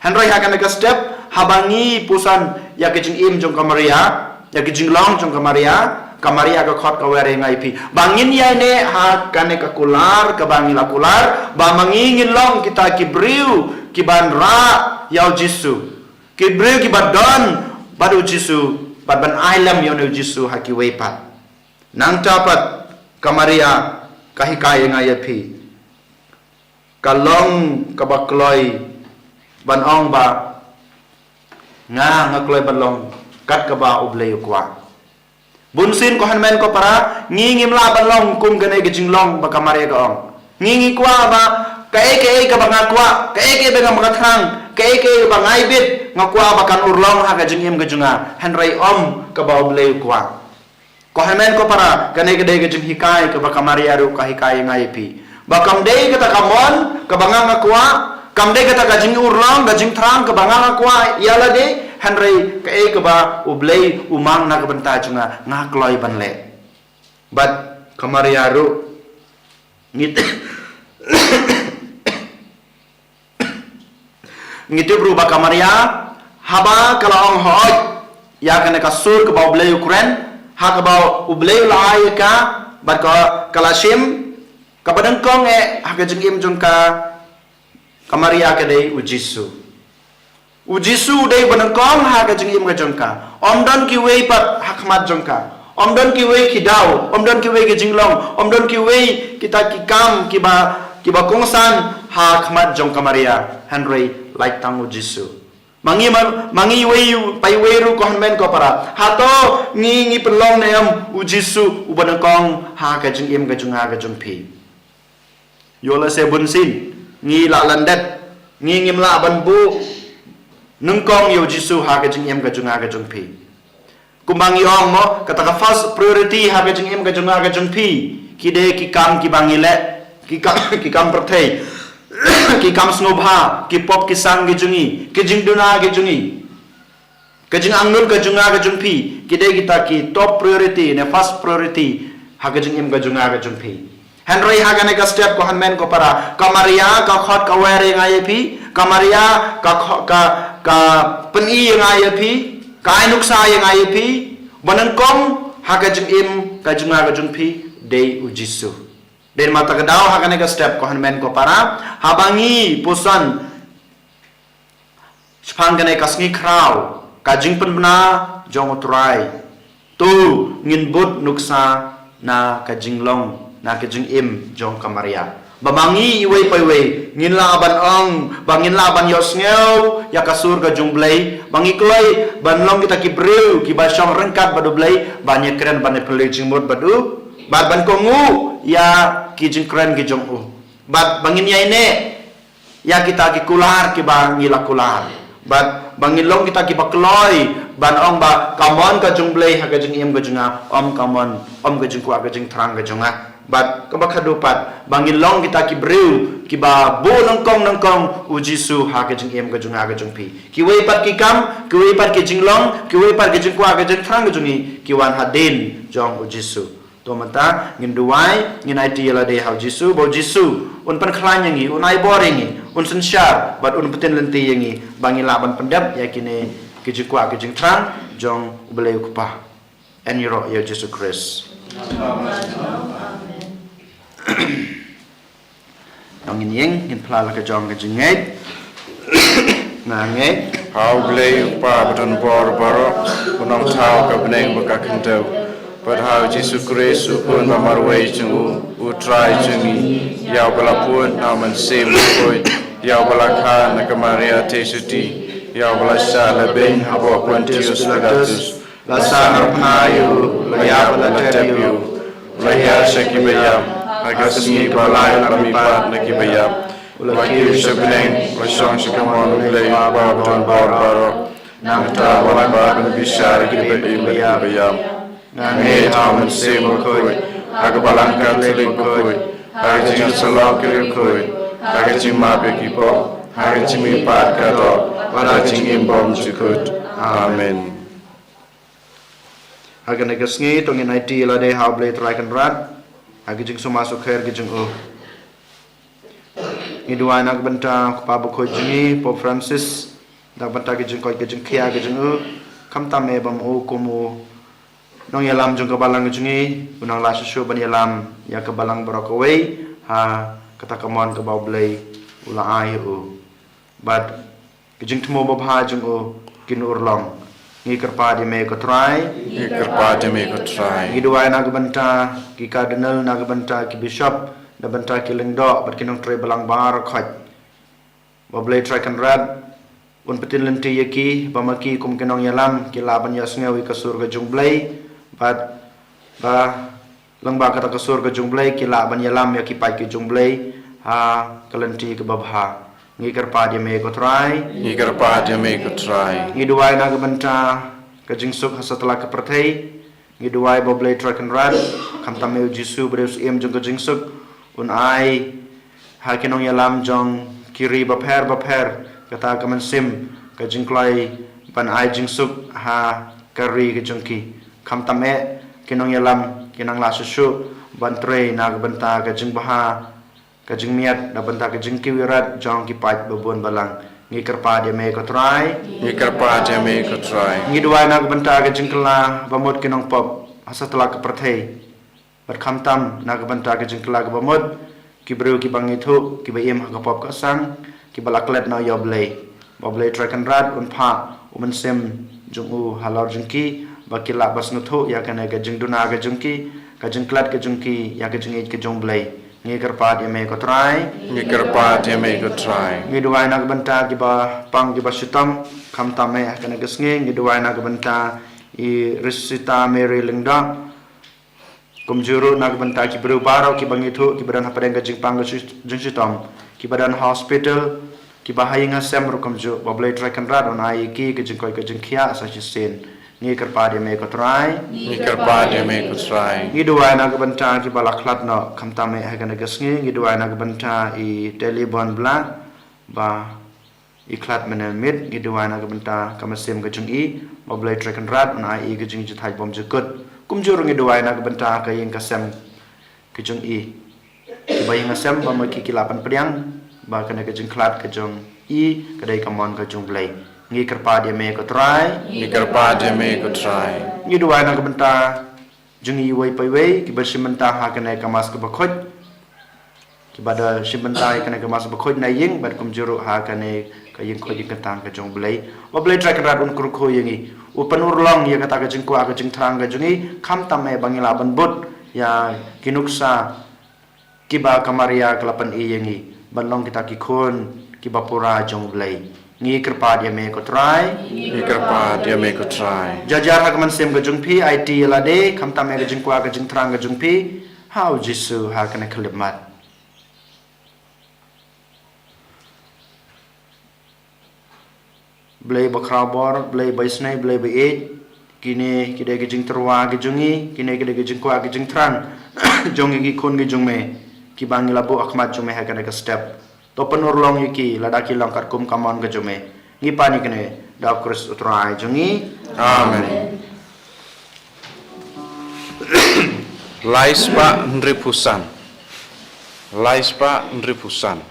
Hynrei ha kane ka step, haba ngi pyrshang ïa ka jingim jong ka Maria, ïa ka jinglong jong ka Maria, ka Maria ka khot ka wer ïa nga ïa phi ba ngin ïaineh ha kane ka kular kaba ngi la kular, ba ma ngi ngin long kita ki briew kiban rah ïa U Jisu, ki briew kiba don bad U Jisu, bad ban ai lem ïa une U Jisu ha kiwei pat. Nangta pat ka Maria ka hikai ïa nga ïa phi, ka long kaba kloi ban ong ba nga, nga kloi ban long kat kaba U Blei u kwah. Bunsien ko hynmen ko para, ngi ngim lah ban long kum kane ka jinglong ba ka Maria ka ong. Ngi, ngi kwah ba kaei kaei kaba nga kwah, kaei kaei ba nga, ba nga thrang, kaei kaei ba ngai bit, nga kwah ba kan urlong ha ka jingim ka jong nga. Hynrei ym kaba U Blei u kwah. Ko hynmen ko para, kane ka dei ka jinghikai kaba ka Maria ruh ka hikai ïa nga ïa phi, ba kam dei kata ka mon kaba nga, nga kwah, kam dei kata ka jingurlong, ka jingthrang kaba nga, nga kwah ïa lade, hynrei kaei kaba U Blei u mang na ka bynta jong nga, nga kloi ban leh. Bad ka Maria ruh ngi ngi tip ruh ba ka Maria, haba ka la ong hooid ïa kane ka sur kaba U Blei u kren, ha kaba U Blei u la ai ïa ka, bad ka, ka la shim, kaba nyngkong eh ha ka jingim jong ka, ka Maria ka dei U Jisu. U Jisu u dei ba nyngkong ha ka jingim ka jong ka. Ym don kiwei pat ha khmat jong ka. Ym don kiwei ki daw, ym don kiwei ki jinglong, ym don kiwei kita ki kam kiba, kiba kongsan ha khmat jong ka Maria. Hynrei lait tang U Jisu. Ma ngi ma, ma ngi iwei pa iwei ruh ko hynmen ko para, hato ngi, ngi pynlong ne em U Jisu uba nyngkong ha ka jingim ka jong nga ka jong phi? Ïoh lehse bunsien ngi la lyndet, ngi ngim lah ban buh nyngkong ïa U Jisu ha ka jingim ka jong nga ka jong phi. Kumba ngi ong mo, kata ka first priority ha ka jingim ka jong nga ka jong phi, ki dei ki kam kiba ngi leh, ki kam, ki kam pyrthei. ki kam sngewbha, ki pop ki sang ki jong ngi, ki jingduna ki jong ngi, ka jingangnud ka jong nga ka jong phi, ki dei kita ki top priority ne first priority ha ka jingim ka jong nga ka jong phi. Hynrei ha kane ka step ko hynmen ko para, ka Maria ka khot ka wer ïa nga ïa phi, ka Maria ka kho-, ka, ka pyni ïa nga ïa phi, ka ai nuksa ïa nga ïa phi, ba nyngkong ha ka jingim ka jong nga ka jong phi dei u Jisu. Dei ma ta ka daw ha kane ka step ko hynmen ko para, haba ngi puson shaphang kane ka sngi khraw ka jingpynbna jong u Trai, to ngin bud nuksa na ka jinglong, na ka jingim jong ka Maria, ba ma ngi iwei pa iwei ngin lah ban ong, ba ngin lah ban ïohsngew ïa ka sur ka jong Blei, ba ngi kloi ban long kita ki briew kiba shong ryngkat bad u Blei, ban ïakren, ban ïapyllait jingmut bad u, bad ban kohnguh ïa ki jingkren ki jong u, bad ba ngin ïaineh ïa kita ki kular kiba ngi la kular, bad ba ngin long kita kiba kloi ban ong ba ka mon ka jong Blei ha ka jingim ka jong nga, ym ka mon, ym ka jingkwah ka jingthrang ka jong nga. Bad kaba khadduh pat, ba ngin long kita ki briew kiba buh nyngkong nyngkong u Jisu ha ka jingim ka jong nga ka jong phi. Kiwei pat ki kam, kiwei pat ki jinglong, kiwei pat ki jingkwah ka jingthrang ka jong ngi, ki wan hadien jong u Jisu. To mynta ngin duwai, ngin aiti ïa lade ha u Jisu, ba u Jisu un pynkhlaiñ ïa ngi, un ai bor ïa ngi, un synshar bad un pyntip lynti ïa ngi, ba ngi lah ban pyndep ïa kine ki jingkwah ki jingthrang jong u Blei u Kpa. Yn ïaroh ïa u Jisu Khrist. Nongin ïeng, ngin phla la ka jong ka jingngeit. Nga ngeit ha u Blei u Kpa badonbor baroh, u nongthaw ka bneng bad ka khyndew, bad ha u Jisu Khrist u Khun ba marwei jong u, u Trai jong ngi, ïa uba la bud na u Mynsiem Bakhuid, ïa uba la kha na ka Maria Theisotti, ïa uba la shah lehbeiñ hapoh Pontius Pilatus, la sah arpha ïa u, la ïap, la tep ïa u, la hiar sha kiba ïap, ha ka sngi ba lai la mihpat na kiba ïap, la kiew sha bneng, la shong sha kamon u Blei u Kpa badonbor baroh. Nangta u wan pat ban bishar ïa kiba im bad kiba ïap. Nga ngeit ha u Mynsiem Bakhuid, ha ka Balang Katholik bakhuid, ha ka jingïasyllok ki riewkhuid, ha ka jingmap ïa ki pop, ha ka jingmihpat ka doh, bad ha ka jingim bymjukut. Amen. Ha kane ka sngi to ngin aiti ïa lade ha u Blei Trai Kynrad ha ki jingsumar sukher ki jong u. Ngi duwai na ka bynta u Kpa Bakhuid jong ngi Pope Francis, na ka bynta ki jingkoit ki jingkhiah ki jong u, khamtam eh ba ma u kum u nongïalam jong ka Balang ka jong ngi un nang lah shuh shuh ban ïalam ïa ka Balang baroh kawei ha kata ka mon kaba u Blei u la ai ïa u. Bad ki jingthmu babha jong u kin urlong. Ngi kyrpad ïa me ko Trai. Ngi kyrpad ïa me ko Trai. Ngi duwai na ka bynta ki Cardinal, na ka bynta ki Bishop, na ka bynta ki Lyngdoh bad ki nongtrei Balang baroh khoit, ba u Blei Trai Kynrad un pyntip lynti ïa ki, ba ma ki kum ki nongïalam ki lah ban ïohsngew ïa ka sur ka jong u Blei, bad ba lyngba kata ka sur ka jong u Blei ki lah ban ïalam ïa ki paid ka jong u Blei ha ka lynti kaba bha. Ngi kyrpad ïa me ko Trai. Ngi kyrpad ïa me ko Trai. Ngi duwai na ka bynta ka jingsuk ha satlak ka pyrthei. Ngi duwai ba u Blei Trai Kynrad, khamtam eh u Jisu ba dei u Syiem jong ka jingsuk, un ai ha ki nongïalam jong ki ri bapher bapher kata ka mynsiem, ka jingkloi ban ai jingsuk ha ka ri ka jong ki. Khamtam eh ki nongïalam kin nang lah shuh shuh ban trei na ka bynta ka jingbha, ka jingmiat, na ka bynta ka jingkiew ïarap jong ki paid babun balang. Ngi kyrpad ïa me ko Trai. Ngi kyrpad ïa me ko Trai. Ngi duwai na ka bynta ka jingkylla bamut ki nongpop ha satlak ka pyrthei. Bad khamtam na ka bynta ka jingkylla kaba mut ki briew kiba ngithuh, kiba im ha ka pop ka sang, kiba la klet noh ïa u Blei. Ba u Blei Trai Kynrad un phah u Mynsiem jong u halor jong ki, ba ki lah ban sngewthuh ïa kane ka jingduna ka jong ki, ka jingklet ka jong ki ïa ka jingïeit ka jong u Blei. Ngi kyrpad ïa me ko Trai. Ngi kyrpad ïa me ko Trai. Ngi duwai na ka bynta kiba pang kiba shitom, khamtam eh ha kane ka sngi, ngi duwai na ka bynta i Risita Mary Lyngdoh, kumjuh ruh na ka bynta ki briew baroh kiba ngithuh, kiba don hapdeng ka jingpang ka shi-, jingshitom, kiba don ha hospital, kiba ha ïing ha sem ruh kumjuh, ba u Blei Trai Kynrad un ai ïa ki ka jingkoit ka jingkhiah sa shisien. Ngi kyrpad ïa me ko Trai. Ngi kyrpad ïa me ko Trai. Ngi duwai na ka bynta kiba la khlad noh khamtam eh ha kane ka sngi, ngi duwai na ka bynta i Telibon Blah ba i khlad mynne miet, ngi duwai na ka bynta ka mynsiem ka jong i, ba U Blei Trai Kynrad un ai i ka jingjahthait bymjukut. Kumjuh ruh ngi duwai na ka bynta ka ïing ka sem ka jong i, kiba ïing ka sem ba ma ki ki la pynpdiang ba kane ka jingkhlad ka jong i ka dei ka mon ka jong U Blei. Ngi kyrpad ïa me ko Trai. Ngi kyrpad ïa me ko Trai. Ngi duwai na ka bynta jong iwei pa iwei kiba shim bynta ha kane ka Mass kaba khuid, kiba da shim bynta ha kane ka Mass ba khuid na ïing bad kumjuh ruh ha kane ka ïing khuid ïing kyntang ka jong U Blei. Ba U Blei Trai Kynrad un kyrkhu ïa ngi, u pynurlong ïa kata ka jingkwah ka jingthrang ka jong ngi, khamtam eh ba ngi lah ban bud ïa ki nuksa kiba ka Maria ka la pyni ïa ngi ban long kita ki khun kiba pura jong U Blei. Ngi kyrpad ïa me ko Trai. Ngi kyrpad ïa me ko Trai. Jar jar ha ka mynsiem ka jong phi, aiti ïa lade khamtam eh ka jingkwah ka jingthrang ka jong phi ha U Jisu ha kane ka khyllipmat. Blei ba khraw bor, Blei ba isynei, Blei ba ïeit, kine ki dei ki jingtyrwa ki jong ngi, kine ki dei ki jingkwah ki jingthrang jong ngi ki khun ki jong me, kiba ngi la buh ha khmat jong me ha kane ka step. To pynurlong ïa ki lada ki long katkum ka mon ka jong me. Ngi pan ïa kine da U Khrist U Trai jong ngi. Amen. Lai spah hynriewphew san. Lai spah hynriewphew san.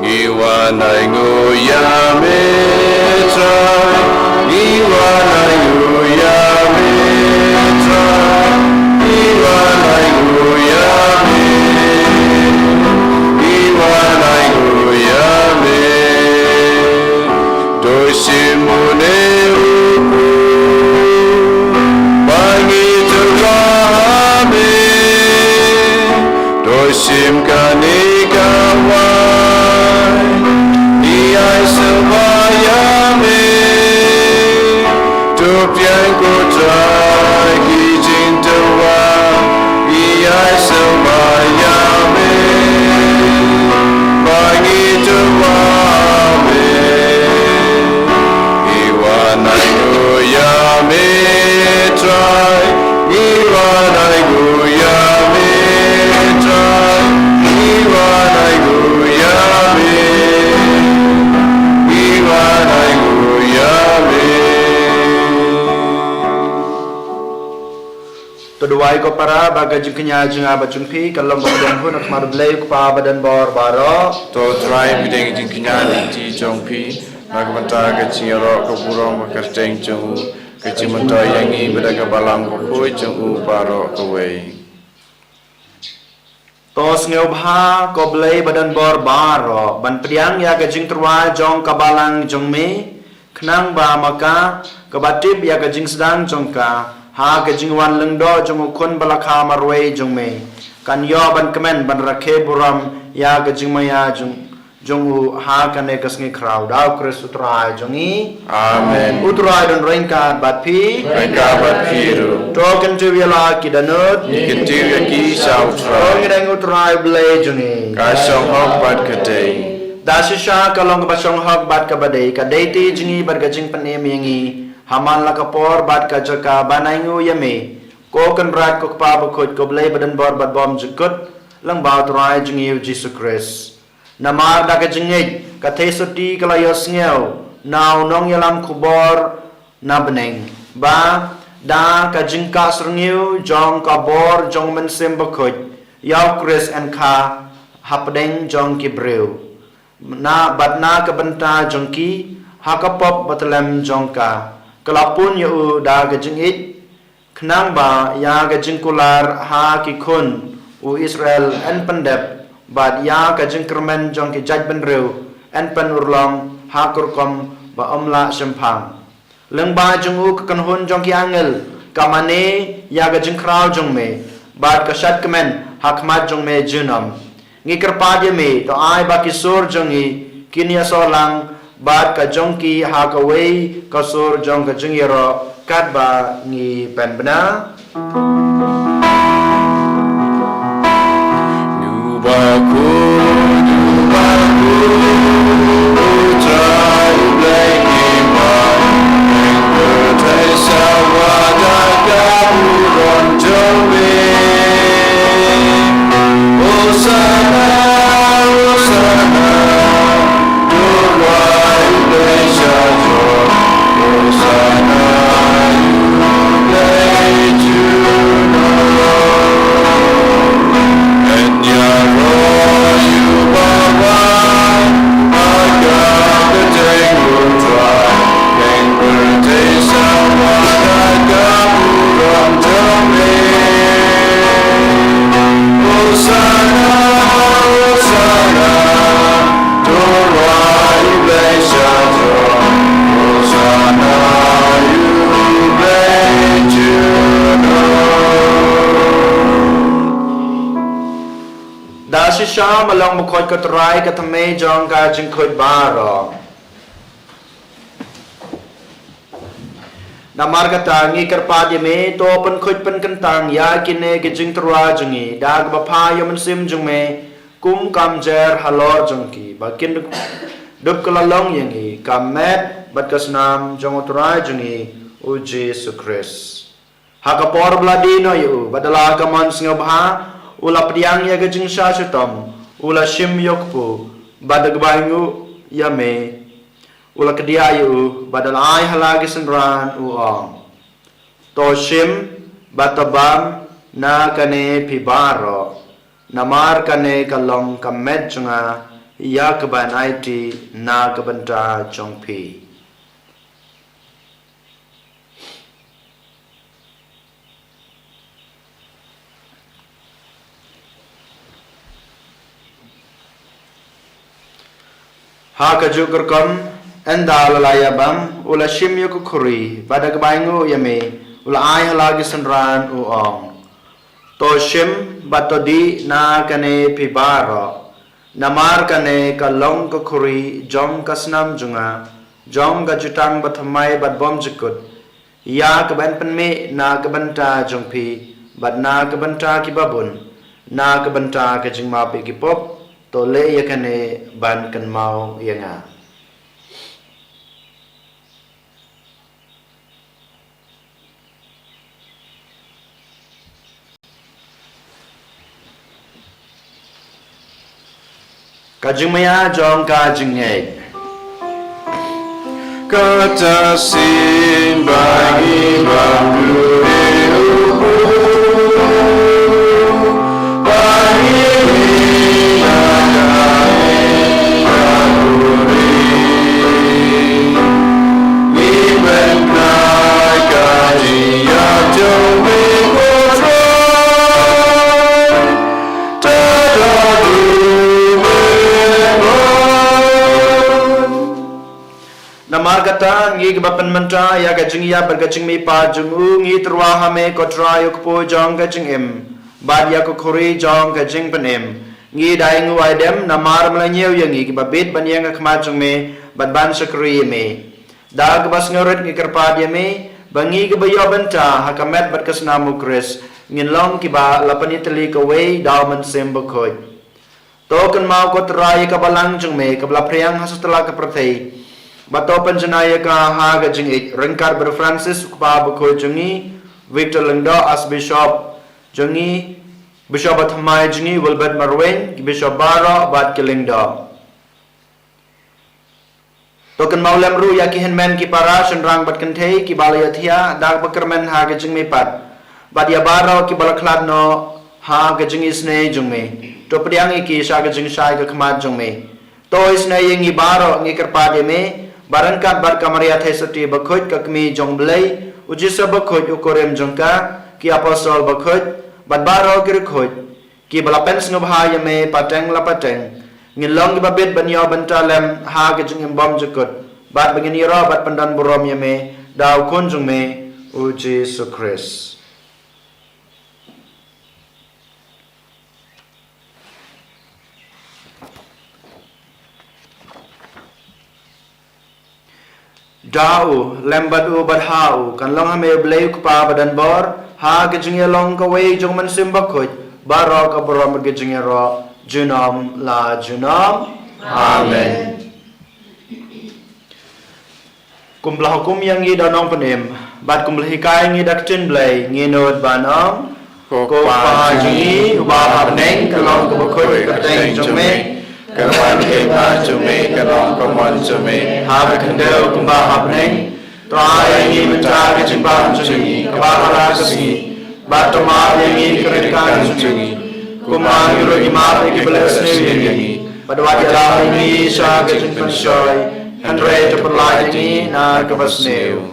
Ngi wan ainguh ïa me Trai, ngi wan ainguh ïa me Trai, ngi wan ainguh ïa me, ngi wan ainguh ïa me. Dei shisha une u kyrdan ba ngi tyrwa ha me. Dei shisha kane ka wai ngi ai sngewbha ïa me. To pdiang ko Trai ki jingtyrwa, ngi ai sngewbha ïa me. Ba ngi tyrwa ha me. Ngi wan ainguh ïa me Trai, ngi wan ainguh ïa me Trai, ngi wan ainguh ïa me, ngi wan ainguh ïa me. To duwai ko para ba ka jingkñia jong nga bad jong phi kan long ka pdiang hun ha khmat U Blei U Kpa badonbor baroh. To Trai pdiang jingkñia lynti jong phi na ka bynta ka jingïaroh ka burom ka kyrteng jong u, ka jingmyntoi ïa ngi bad ka balang bakhuid jong u baroh kawei. To sngewbha ko Blei badonbor baroh ban pdiang ïa ka jingtyrwa jong ka balang jong me, khnang ba ma ka, kaba tip ïa ka jingsdang jong ka ha ka jingwan lyngdoh jong u Khun ba la kha marwei jong me, kan ïoh ban kmen ban rakhe burom ïa ka jingmaïa jong jong u ha kane ka sngi khraw. Da U Khrist U Trai jong ngi. Amen. U Trai don ryngkat bad phi. Ryngkat bad phi ruh. To kyntiew ïa la ki dohnud. Ngi kyntiew ïa ki sha U Trai. To ngin ïeng. U Trai U Blei jong ngi, ka shong hok bad ka dei. Da shisha ka long kaba shong hok bad kaba dei, ka dei te jong ngi bad ka jingpynim ïa ngi ha man la ka por bad ka jaka ban ainguh ïa me, ko Kynrad ko Kpa bakhuid ko Blei badonbor bad bymjukut, lyngba U Trai jong ngi U Jisu Khrist. Namar da ka jingngeit ka theisotti ka la ïohsngew na u nongïalam khubor na bneng, bad da ka jingkah syrngiew jong ka bor jong U Mynsiem Bakhuid, ïa U Khrist yn kha hapdeng jong ki briew, na bad na ka bynta jong ki, ha ka pop bathylliem jong ka, ka la pun ïa u da ka jingïeit, khnang ba ïa ka jingkular ha ki khun u Israel yn pyndep, bad ïa ka jingkyrmen jong ki jaitbynriew yn pynurlong ha ka rukom ba ym lah shemphang. Lyngba jong u ka kynhun jong ki angel ka mane ïa ka jingkhraw jong me, bad ka shad kmen ha khmat jong me junom. Ngi kyrpad ïa me, to ai ba ki sur jong ngi kin ïasoh lang bad ka jong ki ha kawei ka sur jong ka jingïaroh, katba ngi pynbna. Shisha ma long bakhuid, ko Trai, ka thymmei jong ka jingkhuid baroh. Namar kata ngi kyrpad ïa me, to pynkhuid pynkyntang ïa kine ki jingtyrwa jong ngi da kaba phah ïa u Mynsiem jong me, kum ka mjer halor jong ki, ba kin dup, dup ka la long ïa ngi ka met bad ka snam jong u Trai jong ngi u Jisu Khrist. Ha ka por ba la die noh ïa u, bad da la ka mon sngewbha, u la pdiang ïa ka jingshah shitom, u la shim ïa u kpu, bad da kaba ainguh ïa me, u la kdiah ïa u, bad da la ai ha la ki synran, u ong: To shim bad to bam na kane phi baroh, namar kane ka long ka met jong nga, ïa kaban aiti na ka bynta jong phi. Ha kajuh ka rukom, ynda u la ïa bam, u la shim ïa ka khuri, bad da kaba ainguh ïa me, u la ai ha la ki synran, u ong: To shim bad to dih na kane phi baroh, namar kane ka long ka khuri jong ka snam jong nga, jong ka jutang bathymmai bad bymjukut, ïa kaban pynmih na ka bynta jong phi, bad na ka bynta ki babun, na ka bynta ka jingmap ïa ki pop. To leh ïa kane ban kynmaw ïa nga. Ka jingmaïa jong ka jingngeit. Kata sien ba ngi bam ruh ïa u, ba ngi Namar kata, ngi kiba pynmynta ïa ka jingïap bad ka jingmihpat jong u, ngi tyrwa ha me ko Trai, u kpu jong ka jingim, bad ïa ka khuri jong ka jingpynim. Ngi da ainguh aidem namar me la ñiew ïa ngi kiba bit ban ïeng ha khmat jong me, bad ban shakri ïa me. Da kaba sngewrit ngi kyrpad ïa me, ba ngi kiba ïoh bynta ha ka met bad ka snam u Khrist, ngin long kiba la pynïatylli kawei da u Mynsiem Bakhuid. To kynmaw ko Trai ïa ka balang jong me kaba la phriang ha satlak ka pyrthei, bad to pynjanai ïa ka ha ka jingïeit, ryngkat bad u Francis u Kpa Bakhuid jong ngi, Victor Lyngdoh Archbishop jong ngi, Bishop bathymmai jong ngi Wilbert Marwein, ki bishop baroh bad ki Lyngdoh. To kynmaw lem ruh ïa ki hynmen ki para, shynrang bad kynthei kiba la ïathiah da kaba kyrmen ha ka jingmihpat, bad ïa baroh kiba la khlad noh ha ka jingisynei jong me. To pdiang ïa ki sha ka jingshai ka khmat jong me. To isynei ïa ngi baroh, ngi kyrpad ïa me, ba ryngkat bad ka Maria Theisotti Bakhuid, ka Kmie jong u Blei, u Joseph Bakhuid, u kurim jong ka, ki apostol bakhuid, bad baroh ki riewkhuid kiba la pynsngewbha ïa me pateng la pateng, ngin long kiba bit ban ïoh bynta lem ha ka jingim bymjukut, bad ba ngin ïaroh bad pyndonburom ïa me da u Khun jong me u Jisu Khrist. Da u, lem bad u, bad ha u, kan long ha me u Blei u Kpa badonbor, ha ka jingïalong kawei jong u Mynsiem Bakhuid, baroh ka burom bad ka jingïaroh junom la junom. Amen. Kumba la hukum ïa ngi da u Nongpynim, bad kumba la hikai ïa ngi da ka ktien Blei, ngin nud ban ong: Ko Kpa jong ngi uba ha bneng, ka long kaba khuid ka kyrteng jong me. Ka wan ka ïing jong me, ka long ka mon jong me ha ka khyndew kumba ha bneng. To ai ïa ngi mynta ka jingbam jong ngi kaba ha la ka sngi, bad to map ïa ngi ki ryngkat jong ngi, kumba ngi ruh ngi map ïa kiba leh sniew ïa ngi. Bad wat ïalam ïa ngi sha ka jingpynshoi, hynrei to pynlait ïa ngi na kaba sniew.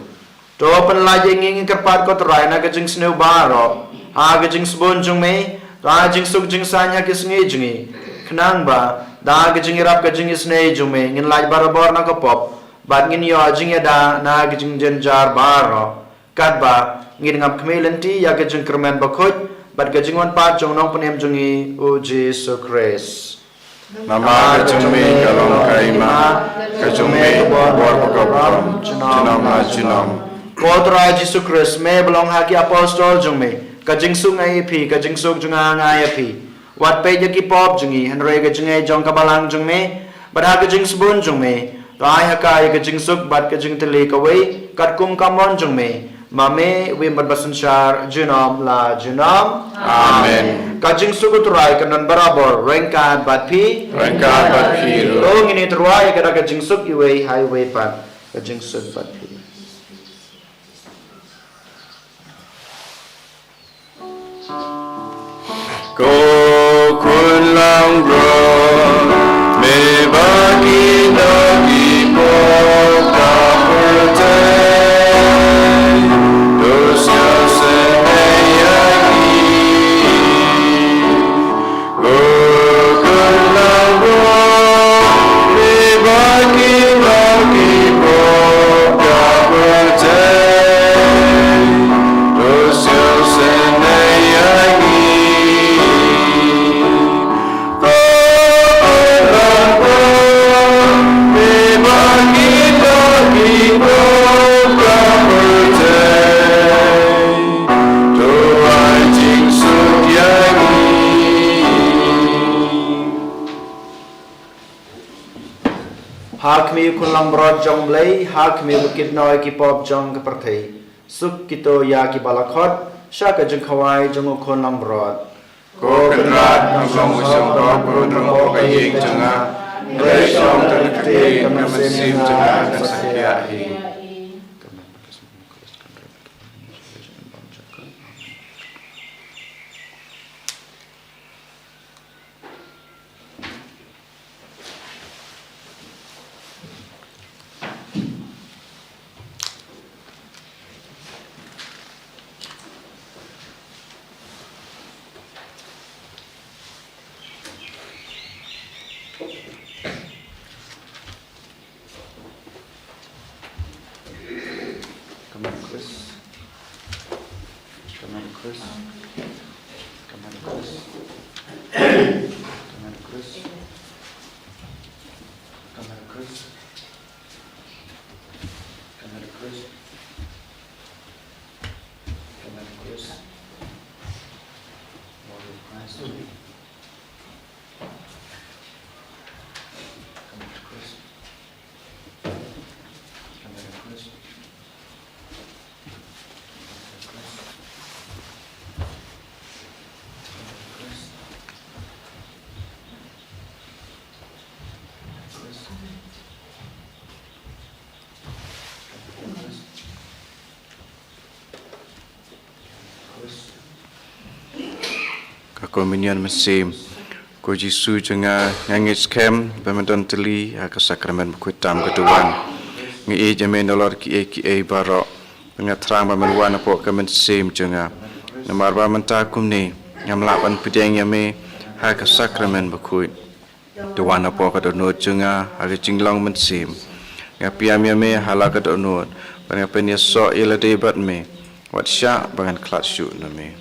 To pynlait ïa ngi, ngi kyrpad ko Trai, na ka jingsniew baroh, ha ka jingsbun jong me, to ai jingsuk jingsaiñ ha ki sngi jong ngi, khnang ba da ka jingïarap ka jingisynei jong me ngin lait barabor na ka pop, bad ngin ïoh jingïada na ka jingjynjar baroh, katba ngin ngap khmih lynti ïa ka jingkyrmen bakhuid bad ka jingwan pat jong u Nongpynim jong ngi u Jisu Khrist. Namar ka jong me ka long ka hima, ka jong me ka bor bad ka burom, junom la junom. Ko Trai Jisu Khrist, me ba long ha ki apostol jong me, ka jingsuk nga ai ïa phi, ka jingsuk jong nga nga ai ïa phi. Wat peit ïa ki pop jong ngi, hynrei ka jingngeit jong ka balang jong me, bad ha ka jingsbun jong me, to ai ha ka ïa ka jingsuk bad ka jingtylli kawei, katkum ka mon jong me, ma me, u im bad ba synshar junom la junom. Amen. Ka jingsuk u Trai kan don barabor ryngkat bad phi. Ryngkat bad phi ruh. To ngin ïatyrwa ïa kata ka jingsuk iwei ha iwei pat. Ka jingsuk bad phi. Ko khun langbrot, me ba ki doh ki pop ka pyrthei, to sngewsynei ïa ngi. Ko khun langbrot, me ba ki doh ki pop ka pyrthei, to sngewsynei ïa ngi. Ko khun langbrot, me ba ki doh ki pop ka pyrthei, to ai jingsuk ïa ngi. Ha khmih u khun langbrot jong U Blei, ha khmih ba kit noh ïa ki pop jong ka pyrthei. Suk kito ïa kiba la khot sha ka jingkhawai jong u khun langbrot. Ko Kynrad, ngan shong u shong ko, ko nong ko ka ïing jong nga. Hynrei shong tang ka kti, ka mynsiem jong nga kan sa khiah hi. Come on, Chris. Come on, Chris. Come on, Chris. Come on, Chris. Come on, Chris. Come on, Chris. Come on, Chris. What is Christ doing? Ka Komunion Mynsiem. Ko Jisu jong nga, nga ngeit skhem ba men don tylli ha ka Sakramen Bakhuid tam ka duwan. Nga ïeit ïa me nalor kiei kiei baroh. Nga thrang ba men wan hapoh ka mynsiem jong nga. Namar ba mynta kumne ngam lah ban pdiang ïa me ha ka Sakramen Bakhuid. To wan hapoh ka dohnud jong nga ha ka jinglong mynsiem. Nga pdiang ïa me ha la ka dohnud, bad nga pynïasoh ïa lade bad me, wat shah ba ngan khlad shuh na me.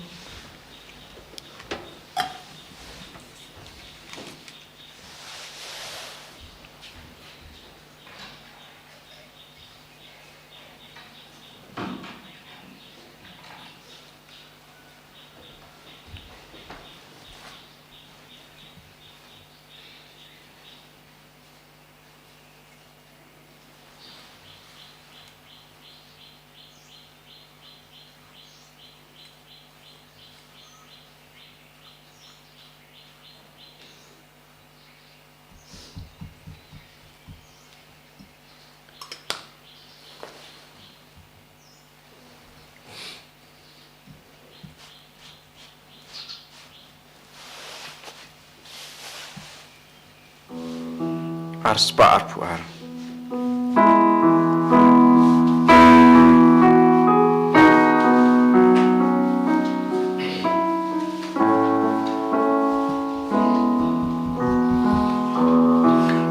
Ar spah arphew ar.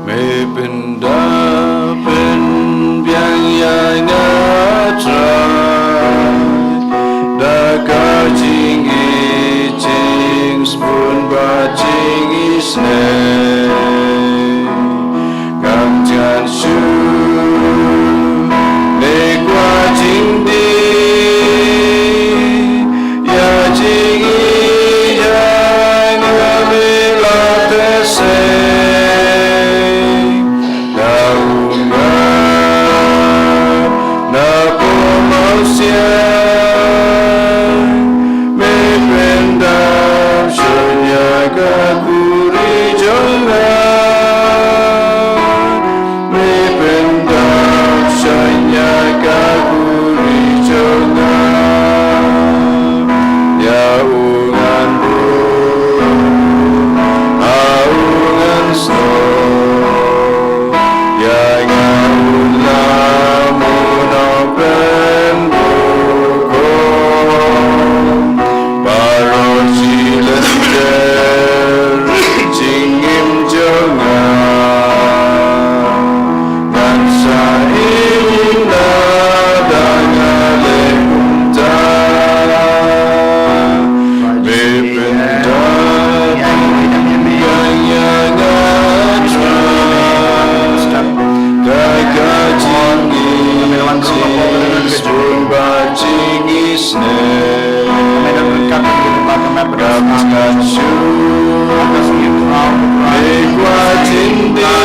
Me pynda pynbiang ïa nga Trai da ka jingïeit Ngan jan shu ne kwah jingdih ïa jingïeit ïa nga, me la teh seh. Da u nga na pyrshah, me pyndap shon ïa ka khuri jong nga. Me pyndap shon ïa ka khuri jong nga. Ïa u ngan buh ha u ngan snoh. Ïa nga u lam u nongpynbun. Baroh shi lynter jingim jong nga, ngan sa ïehnoh da nga leh kumta. Me pyndap ïa nga Trai da ka jingïeit, jingïeit bad jingïeit. Ngan shu ne kwah jingdih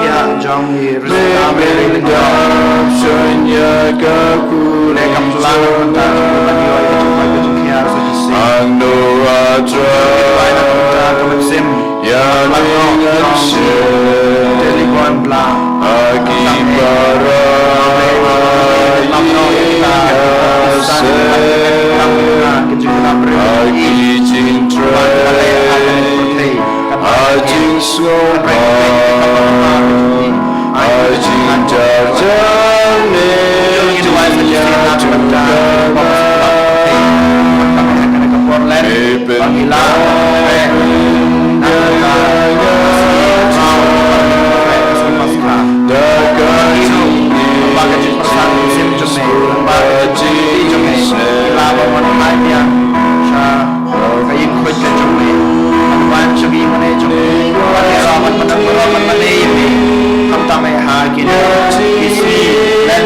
ïa jingïeit ïa me la teh seh.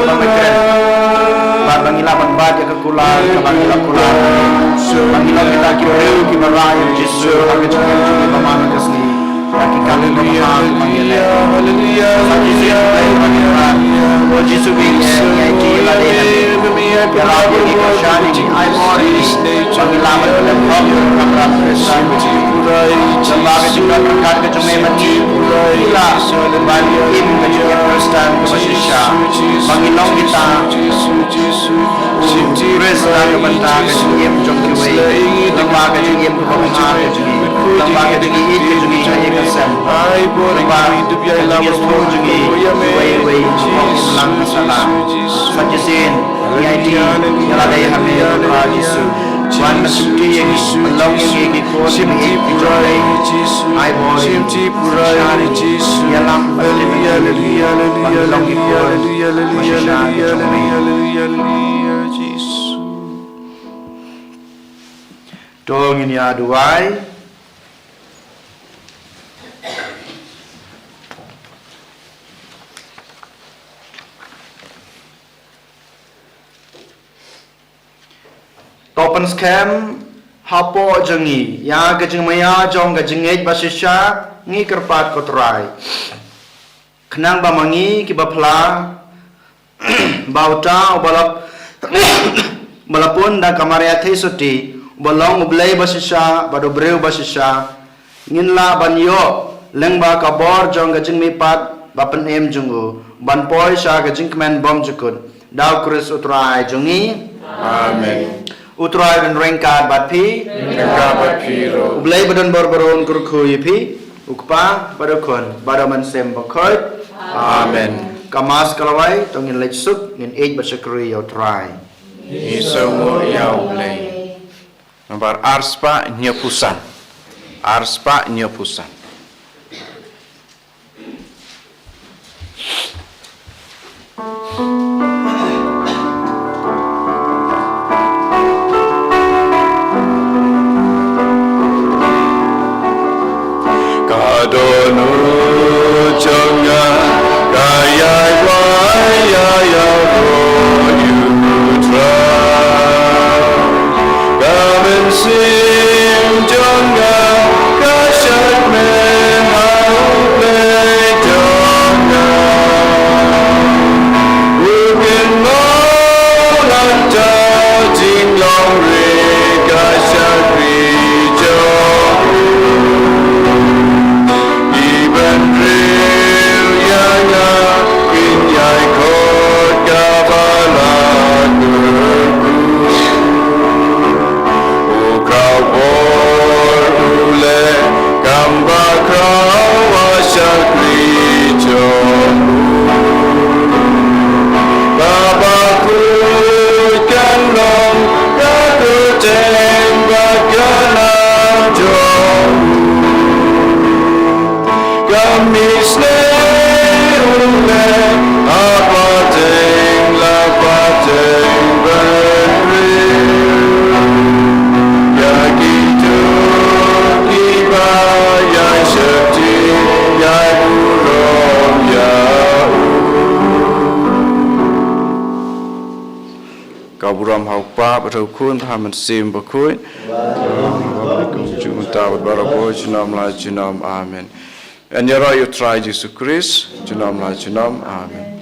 Na pyrshah Bad ba ngi lah ban bat ïa ka kular kaba ngi la kular. Ba ngi long kita ki briew kiba rah ïa u Jisu ha ka jingim jong ngi ba man la ka sngi. Ïa ki kam kiba bha kiba ngi leh. Sa shisien ba ngi rah, o Jisu, ngi ïa, ngi ïa ïeit lade ha me. Ïarap ïa ngi, kyrshan ïa ngi, ai bor ïa ngi ba ngi lah ban leh pop ïa ka kamram Khristan. Lyngba ka jingdon ryngkat ka jong me, ma ngi lah ban im ka jingim Khristan kaba shisha. Ba ngi long kita u Khrist na ka bynta ka jingim jong kiwei, lyngba ka jingim kaba bha ka jong ngi, lyngba ka jingïeit ka jong ngi ha ïing ha sem, lyngba ka jingïathuh jong ngi ïa uwei uwei uba ïalang ha salan. Sa shisien ngi aiti ïa lade ha me, ko Trai Jisu. Wan ban shimti ïa ngi, ban long ïa ngi ki khun kiba ïeit ki jong me. Ai bor ïa ngi, sa shisha ïa ngi, ïalam bad tip ïa ngi, ban long ki khun ba shisha ki jong me. To ngin ïa duwai. To pynskhem hapoh jong ngi ïa ka jingmaïa jong ka jingngeit ba shisha, ngi kyrpad, ko Trai. Khnang ba ma ngi kiba phla, ba uta uba la, ba la pun da ka Maria Theisotti, uba long U Blei ba shisha bad u briew ba shisha, ngin lah ban ïoh lyngba ka bor jong ka jingmihpat ba pynim jong u, ban poi sha ka jingkmen bymjukut, da U Khrist U Trai jong ngi. Amen. U Trai un ryngkat bad phi. Ryngkat bad phi ruh. U Blei ba don bor baroh un kyrkhu ïa phi, U Kpa bad U Khun bad U Mynsiem Bakhuid. Amen. Ka Mass ka la wai, to ngin leit suk, ngin ïeit bad shakri ïa U Trai. Ngi sngewnguh ïa U Blei. Nambar arspah hynñiewphew san. Arspah hynñiewphew san. Ka dohnud jong nga ka ïai wai ïa ïa u Trai. Ka mynsiem jong nga ka shakmen ha U Blei jong nga. U kynmaw lada jinglong ri ka shakri jong u. Ki bynriew ïa nga kin ïai khot kaba la kyrkhu. U khraw bor u leh kam ba khraw ha shakri jong u. Kaba khuid kan long ka kyrteng bad ka nam jong u. Kam isynei u leh ha pateng la pateng bynriew. Ïa kito kiba ïai sheptieng ïai burom ïa u. Ka burom ha U Kpa bad ha U Khun bad ha U Mynsiem Bakhuid. Kum juh mynta bad barabor junom la junom. Amen. Yn ïaroh ïa U Trai Jisu Khrist junom la junom. Amen.